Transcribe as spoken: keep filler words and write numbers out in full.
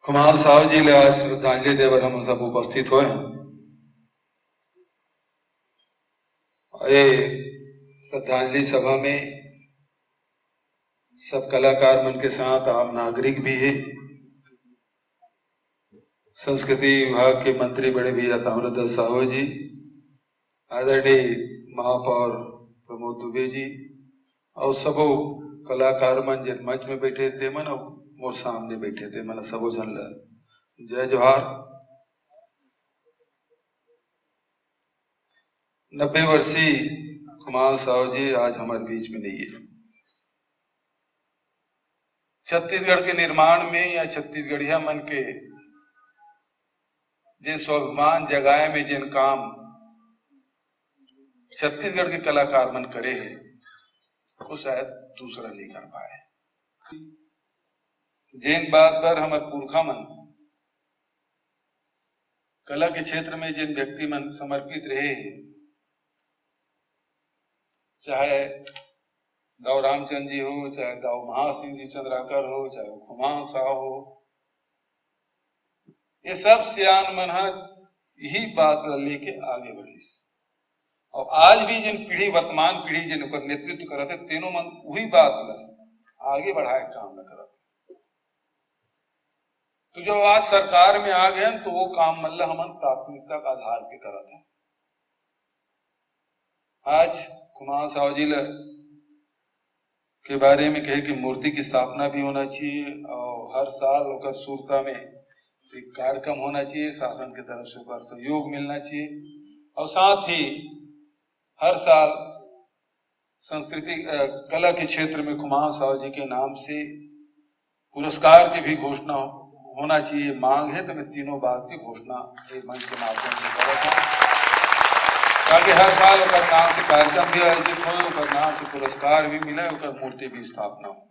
खुमाल साहू जी ले आज श्रद्धांजलि देबर हम सब उपस्थित होए हैं। ये श्रद्धांजलि सभा में सब कलाकार मन के साथ आम नागरिक भी है, संस्कृति विभाग के मंत्री बड़े भैया ताम्रध्वज साहू जी, आदरणीय महापौर प्रमोद दुबे जी, और सबो कलाकार मन जेन मंच में बैठे ते मन, और मोर सामने बैठे ते मन, सबो जन ला जय जोहार। नब्बे वर्षीय खुमाल साहू जी आज हमारे बीच में नहीं है। छत्तीसगढ़ के निर्माण में या छत्तीसगढ़िया मन के जे स्वाभिमान जगाए में जेन काम छत्तीसगढ़ के कलाकार मन करे है, वो शायद दूसरा नहीं कर पाए। जेन बात बर हमर पुरखा मन कला के क्षेत्र में जेन व्यक्ति मन समर्पित रहे हैं, चाहे दाऊ रामचंद जी हो, चाहे दाऊ महासिंह जी चंद्राकर हो, चाहे खुमान साहू हो, ये सब सियान मन ह यही बात ला लेके आगे बढ़िस। और आज भी जिन पीढ़ी, वर्तमान पीढ़ी जिन ओकर नेतृत्व करत है, तेनो मन वही बात ला आगे बढ़ाए काम ला करत है। तो जब आज सरकार में आ गए हैं, तो वो काम मन ला हमन प्राथमिकता के आधार पे करत हैं। आज खुमान साहू जी ला के बारे में कहे कि मूर्ति की स्थापना भी होना चाहिए और हर साल ओकर सुरता में एक कार्यक्रम होना चाहिए, शासन की तरफ से ओकर सहयोग मिलना चाहिए और साथ ही हर साल संस्कृति, अ, कला के क्षेत्र में खुमान साहू जी के नाम से पुरस्कार के भी घोषणा होना चाहिए, मांग है, तो मैं तीनों बात की घोषणा ये मंच के माध्यम से करत हूँ, ताकि हर साल ओकर नाम से कार्यक्रम भी आयोजित हो, ओकर नाम से पुरस्कार भी मिले, ओकर मूर्ति भी स्थापना हो।